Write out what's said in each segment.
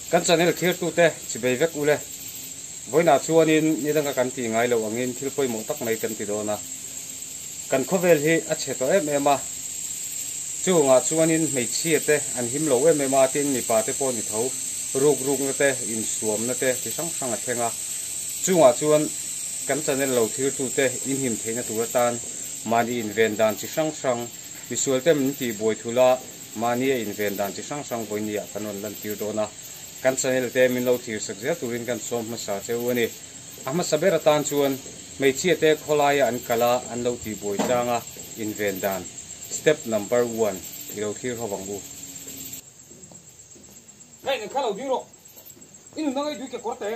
Kan channel thirtute chibei vek ule. Vawiinah chuanin nidanga kan tih ngai loh angin thil pawimawh tak mai kan ti dawn a. Kan khawvel hi a chhe tawh em em a. Chungah chuanin hmeichhia te an him lo em em a, tin mipa te pawh ni tho ruk rukna te, insuamna te chi hrang hrang a thleng a. Chungah chuan kan channel lo thirtute inhim theihna tur atan mahni inven dan chi hrang hrang, misualte min tihbuai thul a, Mahni a inven dan chi hrang hrang vawinia kan rawn lantir dawn a, kan channel te min lo thlir sak zel turin kan sawm hmasa che u a ni. A hmasa ber atan chuan hmeichhia te khawlaia an kal a, an lo tihbuai chang a inven dan, step number one, i lo thlir ho ang u. Hei, nang kha lo ding rawh. I nunna ngaih dui kekawr te.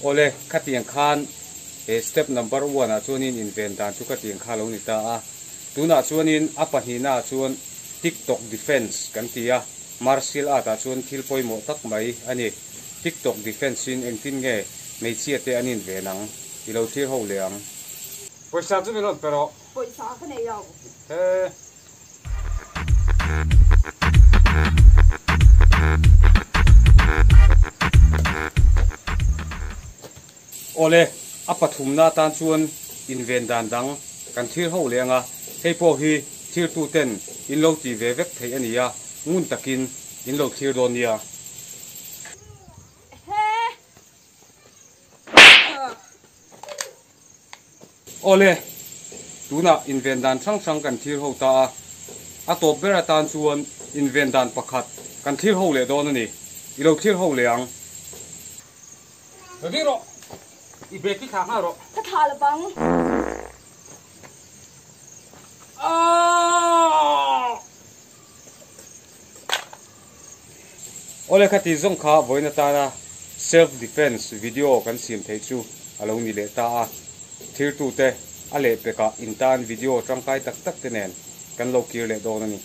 Awle, khatiang khan he step number one ah chuanin inven dan chu khatiang kha lo ni ta a. Tunah chuanin a pahnihna ah chuan TikTok defense kan ti a, martial art ah chuan thil pawimawh tak mai a ni. TikTok defense in engtin nge hmeichhia te an inven ang? I lo thlir ho leh ang. Pawisa chu min rawn pe rawh. Pawisa ka nei lo. He. Awle, a pathumna atan chuan inven dan dang kan thlir ho leh ang a, hei pawh hi thirtuten in lo ti ve vek theih a ni a, ngun takin in lo thlir dawn nia. Awle, tunah inven dan hrang hrang kan thlir ho ta a, a tawp ber atan chuan inven dan pakhat kan thlir ho leh dawn a ni. I lo thlir ho leh ang. Lo ding rawh, i bag hi thlah nghal rawh. Ka thlah lo bang. Awle khati zawng kha vawiin atana self defense video kan siam theih chu a lo ni leh ta a, thirtute a lehpekah intan video tangkai tak tak te nen kan lo kir leh dawn a ni.